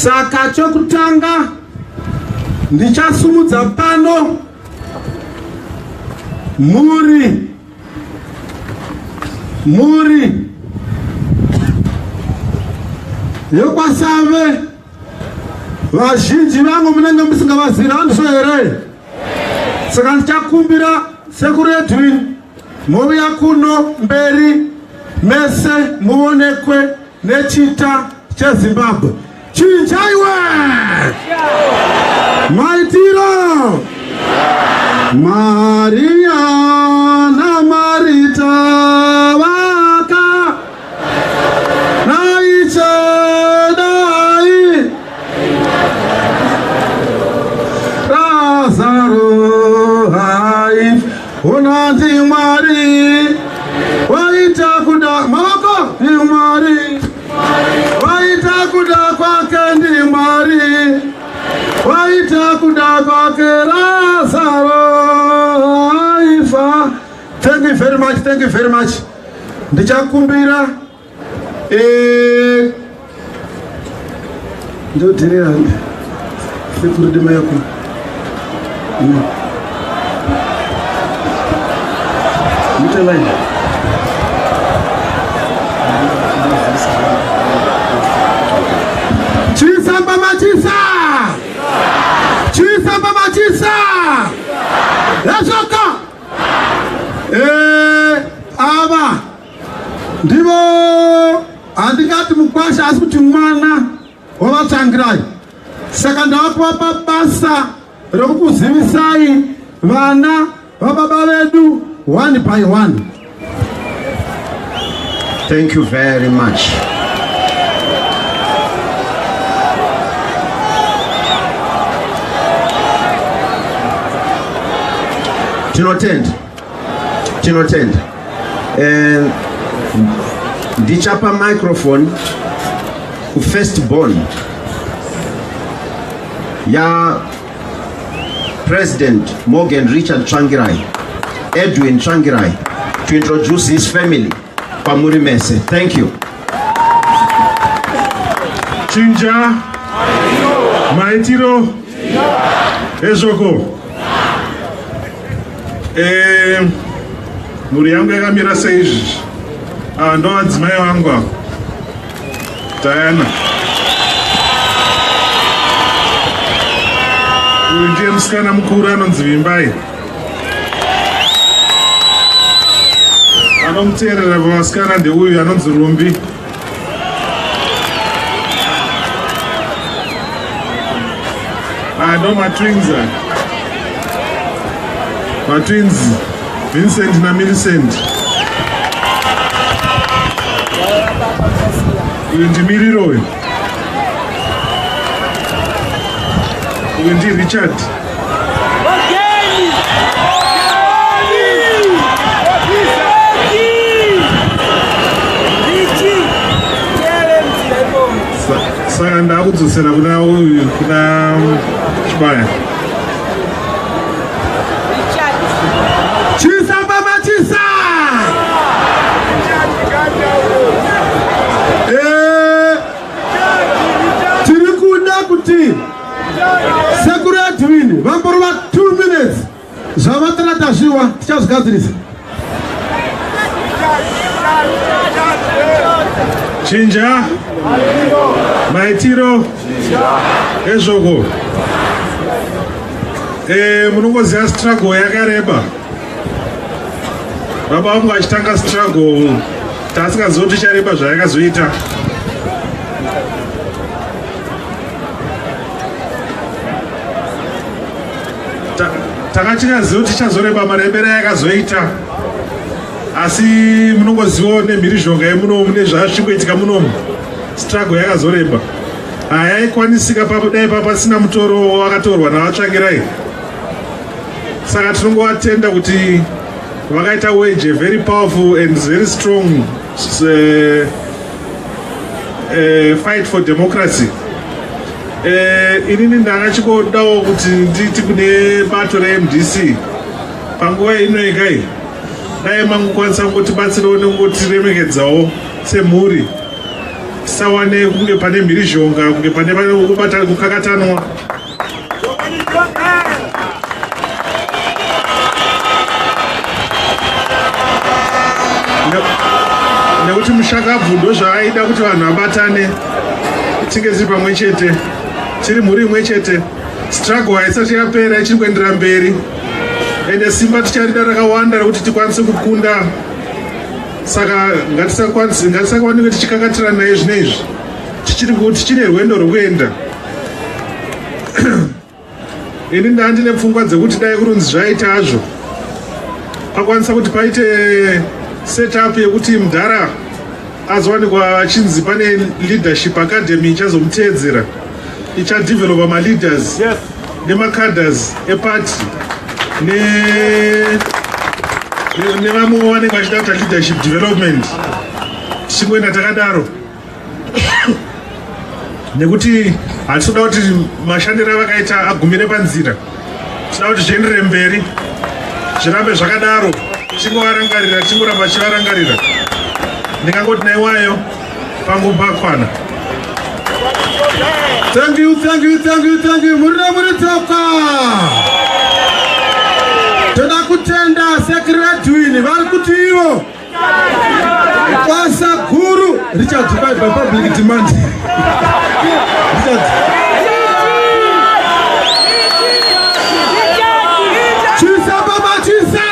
Saka chokutanga ndichasumudza pano mhuri mhuri yokwaSave. Vazhinji vangu munenge musingavazivi, handizvo here? Saka ndichakumbira Sekuru Edwin mouya kuno mberi mese muonekwe nechita cheZimbabwe. Chinjaiwe maitiro Maria naMarita vaka naichedai Lazaro haifa unanzi Mwari waita kuda maoko ndi Mwari waita kuda kwake ndi Mwari waita kuda kwake Lazaro haifa. Thank you very much, thank you very much. Ndichakumbira eh, ndodherera sekuru dema yako Mute line. Chisa mama chisa. Chisa mama chisa. Let's go. Eh, ava ndivo handingati mukwasha asi kuti mwana wavaTsvangirai. Saka ndavakuvapa basa rekukuzivisai vana vababa vedu one by one. Thank you very much. Tinotenda. Tinotenda. Eh, ndichapa microphone ku first born ya President Morgan Richard Tsvangirai, Edwin Tsvangirai, to introduce his family kwamuri mese. Thank you. Chinja maitiro ezvoko. Eh, mhuri yangu yakamira seizvi. Ava ndo vadzimai vangu ava. Diana. Uyu ndiye musikana mukuru anonzi Vimbai. Anomuteerera pavasikana ndeuyu anonzi Rumbi. Ah, ndo matwins aya. Matwins Vincent naMillicent. Uyu ndimiriro uyu. Uyu ndi Richard. Saka ndakudzosera kuna uyu kuna Chibaya. Chisa baba chisa. Eh, tiri kuda kuti Sekuru Edwin vamborova 2 minutes zvavatara tazviwa tichazvigadzirisa. Chinja maitiro ezvoko. Eh, munongoziva struggle yakareba. Baba vangu vachitanga struggle tasingazivi kuti ichareba zvayakazoita. Takatingaziva kuti ichazoreba marebero ayakazoita, asi munongozivawo nemhirizhonga yemunomu nezvazvichingoitika munomu, struggle yakazoreba. Hayaikwanisika dai papasina mutoro wakatorwa navaTsvangirai. Saka tinongovatenda kuti vakaita wage a very powerful and very strong fight for democracy. Inini ndakachikodawo kuti nditi kune bato reMDC panguva ino ikai dai mangokwanisa kungotibatsirawo nekungotiremekedzawo semhuri. Tisawane kunge pane mhirizhonga, kunge pane kubata kukakatanwa. Nekuti mushakabvu ndozvaaida kuti vanhu vabatane, tinge tiri pamwe chete, tiri mhuri imwe chete. Struggle haisati yapera, ichiri kuendera mberi, ende simba ticharida rakawanda rekuti tikwanise kukunda. Saka ngatisakwanike tichikakatirana naye zvino izvi, tichine rwendo rwekuenda. Ini ndandine pfungwa dzekuti dai kurunzi zvaita hazvo, pakwanisa kuti paite setup yekuti mudhara azowanikwa achinzi pane leadership academy ichazomuteedzera, ichadevelopa maleaders nemacaders eparty nevamwewo vanenge vachida kuita leadership development, tichingoenda takadaro, nekuti hatitoda kuti mashandiro avakaita agumire panzira. Tinoda kuti zvienderere mberi, zvirambe zvakadaro, tingovarangarira, tingoramba tichivarangarira. Ndingangoti naiwayo pangu pakwana. Thank you, thank you, thank you, thank you. Muri muri tsoka. Toda kutenda Sekuru Edwin, vari kuti ivo basa guru. Richard, by public demand. Richard. Chisa baba, chisa.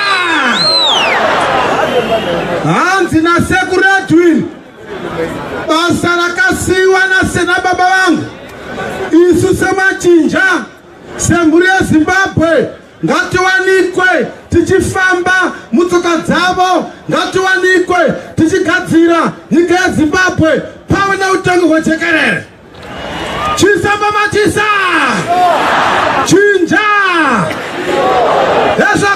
Hanzi naSekuru Edwin, basa rakasiyiwa nasena baba vangu, isu semachinja, semhuri yeZimbabwe, ngatiwanikwe tichifamba mutsoka dzavo, ngatiwanikwe tichigadzira nyika yeZimbabwe pave neutongo hwejekerere. Chisa baba, chisa, chinja hezvo.